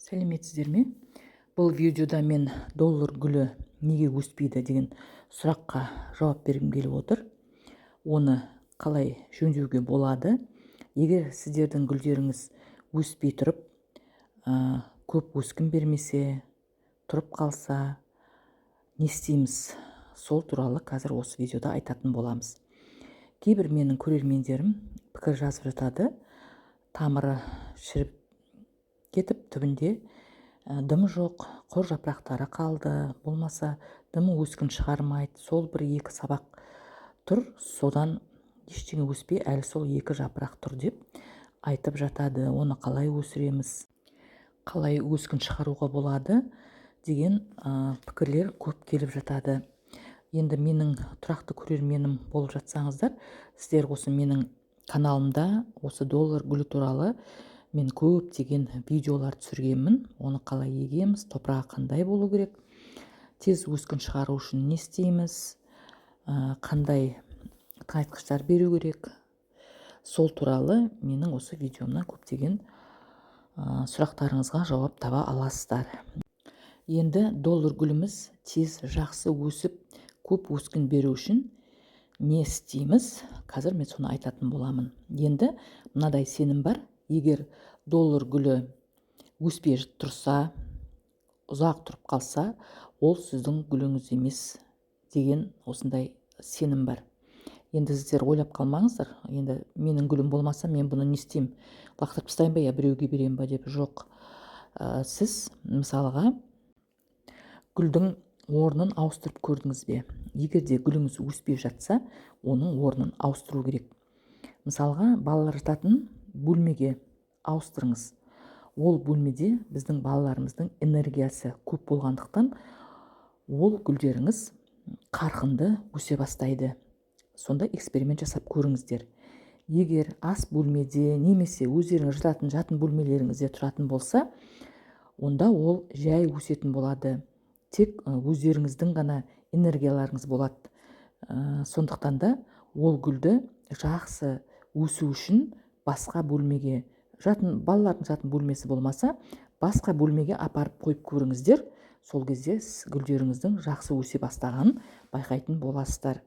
Сәлеметсіздер ме? Бұл видеода мен доллар гүлі неге өспейді деген сұраққа жауап бергім келіп отыр. Оны қалай жөндеуге болады? Егер сіздердің гүлдеріңіз өспей тұрып, көп өскін бермесе, тұрып қалса, не істейміз? Сол туралы қазір осы видеода айтатын боламыз. Кейбір менің көрермендерім пікір жазып жатады: тамыры шіріп кетіп, түбінде дым жоқ, құр жапырақтары қалды, болмаса дымы өскін шығармайды, сол бір екі сабақ тұр, содан ештеңе өспей, әлі сол екі жапырақ тұр деп айтып жатады. Оны қалай өсіреміз, қалай өскін шығаруға болады деген пікірлер көп келіп жатады. Енді менің тұрақты көрерменім болып жатсаңыздар, сіздер осы менің каналымда осы доллар гүлі туралы мен көптеген видеолар түсіргенмін. Оны қалай егеміз, топырағы қандай болу керек, тез өскін шығару үшін не істейміз, қандай тыңайтқыштар беру керек, сол туралы менің осы видеомнан көптеген сұрақтарыңызға жауап таба аласыздар. Енді доллар гүліміз тез жақсы өсіп, көп өскін беру үшін не істейміз, қазір мен соны айтатын боламын. Енді мынадай сенім бар: егер доллар гүлі өспей тұрса, ұзақ тұрып қалса, ол сіздің гүліңіз емес деген осындай сенім бар. Енді сіздер ойлап қалмаңыздар, енді менің гүлім болмаса, мен бұны не істеймін, лақтырып тастаймын ба, я біреуге беремін ба деп. Жоқ, сіз, мысалға, гүлдің орнын ауыстырып көрдіңіз бе? Егер де гүліңіз өспей жатса, оның орнын ауыстыру керек. Мысалға, балалар жататын бөлмеге ауыстырыңыз. Ол бөлмеде біздің балаларымыздың энергиясы көп болғандықтан, ол гүлдеріңіз қарқынды өсе бастайды. Сонда эксперимент жасап көріңіздер. Егер ас бөлмеде немесе өздеріңіз жататын жатын бөлмелеріңізде тұратын болса, онда ол жай өсетін болады, тек өздеріңіздің ғана энергияларыңыз болады. Сондықтан да ол гүлді жақсы өсу үшін басқа бөлмеге, жатын, балалардың жатын бөлмесі болмаса, басқа бөлмеге апарып қойып көріңіздер. Сол кезде гүлдеріңіздің жақсы өсе бастағанын байқайтын боласыздар.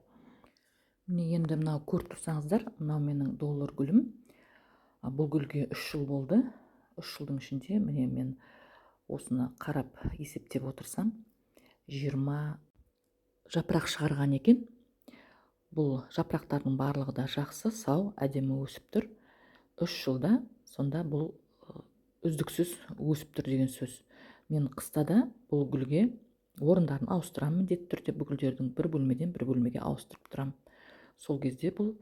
Міне, енді мынау көріп тұрсаңыздар, мынау менің доллар гүлім. Бұл гүлге 3 жыл болды. 3 жылдың ішінде, міне, мен осыны қарап есептеп отырсам, 20 жапырақ шығарған екен. Бұл жапырақтардың барлығы да жақсы, сау, әдемі өсіп тұр. 3 жылда сонда бұл үздіксіз өсіп тұр деген сөз. Мен қыста да бұл гүлге орындарын ауыстырамын, міндетті түрде бұл гүлдердің бір бөлмеден бір бөлмеге ауыстырып тұрамын. Сол кезде бұл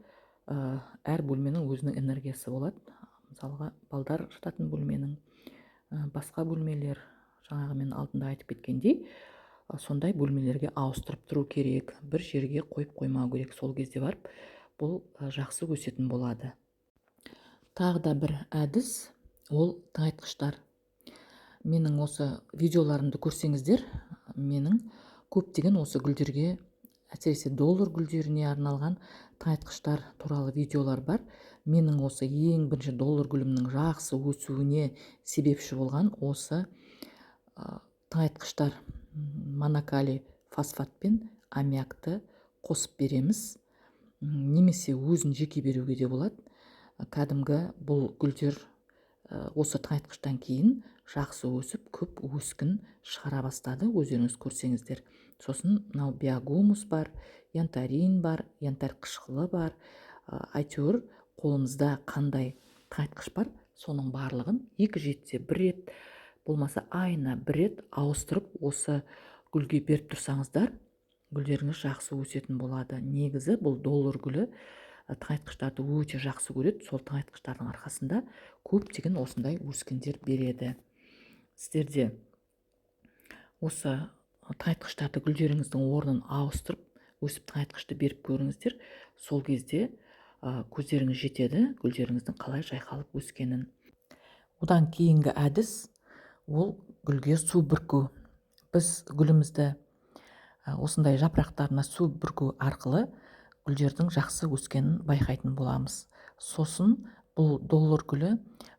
әр бөлменің өзінің энергиясы болады. Мысалға, балдар жататын бөлменің, басқа бөлмелер, жаңағы мен алдында айтып кеткендей, сондай бөлмелерге ауыстырып тұру керек, бір жерге қойып қоймау керек. Сол кезде барып бұл жақсы өсетін болады. Тағы да бір әдіс — ол тыңайтқыштар. Менің осы видеоларымды көрсеңіздер, менің көптеген осы гүлдерге, әсіресе доллар гүлдеріне арналған тыңайтқыштар туралы видеолар бар. Менің осы ең бірінші доллар гүлімнің жақсы өсуіне себепші болған осы тыңайтқыштар. Монокалий фосфат пен аммиакты қосып береміз немесе өзін жеке беруге де болады. Кәдімгі бұл гүлдер осы тыңайтқыштан кейін жақсы өсіп, көп өскін шығара бастады, өздеріңіз көрсеңіздер. Сосын мынау биогумус бар, янтарин бар, янтарь қышқылы бар. Әйтеуір қолымызда қандай тыңайтқыш бар, соның барлығын 2 жетіде бір рет, болмаса айына бір рет ауыстырып, осы гүлге беріп тұрсаңыздар, гүлдеріңіз жақсы өсетін болады. Негізі бұл доллар гүлі тыңайтқыштарды өте жақсы көреді. Сол тыңайтқыштардың арқасында көптеген осындай өскіндер береді. Сіздер де осы тыңайтқыштарды гүлдеріңіздің орнын ауыстырып, өсіп тыңайтқышты беріп көріңіздер. Сол кезде көздеріңіз жетеді гүлдеріңіздің қалай жайқалып өскенін. Одан кейінгі әдіс — ол гүлге су бүрку. Біз гүлімізді осындай жапырақтарына су бүрку арқылы гүлдердің жақсы өскенін байқайтын боламыз. Сосын бұл доллар гүлі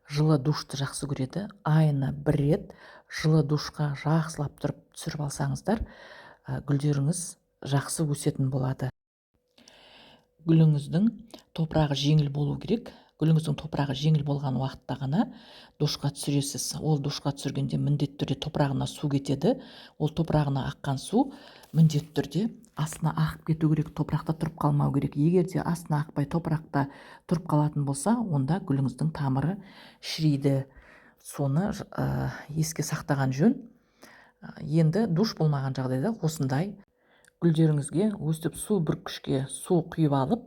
Жылы душты жақсы көреді. Айына бір рет жылы душқа жақсылап тұрып түсіріп алсаңыздар, гүлдеріңіз жақсы өсетін болады. Гүліңіздің топырағы жеңіл болу керек. Гүліңіздің топырағы жеңіл болған уақытта ғана душқа түсіресіз. Ол душқа түсіргенде міндетті түрде топырағына су кетеді. Ол топырағына аққан су міндетті түрде астына ағып кету керек, топырақта тұрып қалмау керек. Егер де астына ақпай, топырақта тұрып қалатын болса, онда гүліңіздің тамыры шіриді. Соны еске сақтаған жөн. Енді душ болмаған жағдайда осындай гүлдеріңізге өстіп су бүрккішке су құйып алып,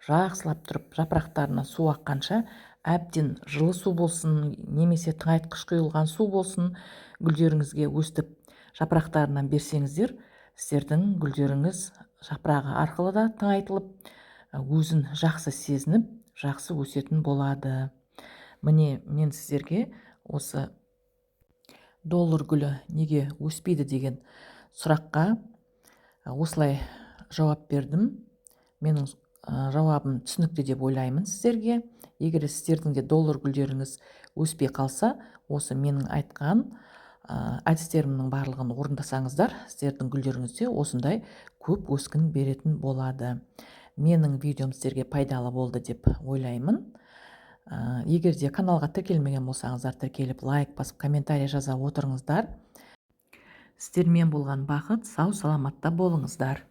жақсылап тұрып жапырақтарына су аққанша, әбден жылы су болсын немесе тыңайтқыш құйылған су болсын, гүлдеріңізге өстіп жапырақтарынан берсеңіздер, сіздердің гүлдеріңіз жапырағы арқылы да тыңайтылып, өзін жақсы сезініп, жақсы өсетін болады. Міне, мен сіздерге осы доллар гүлі неге өспейді деген сұраққа осылай жауап бердім. Менің жауабым түсінікті деп ойлаймын сіздерге. Егер сіздердің де доллар гүлдеріңіз өспей қалса, осы менің айтқан әдістерімнің барлығын орындасаңыздар, сіздердің гүлдеріңіз де осындай көп өскін беретін болады. Менің видеом сіздерге пайдалы болды деп ойлаймын. Егер де каналға тіркелмеген болсаңыздар, тіркеліп, лайк басып, комментарий жаза отырыңыздар. Сіздермен болған Бақыт. Сау саламатта болыңыздар.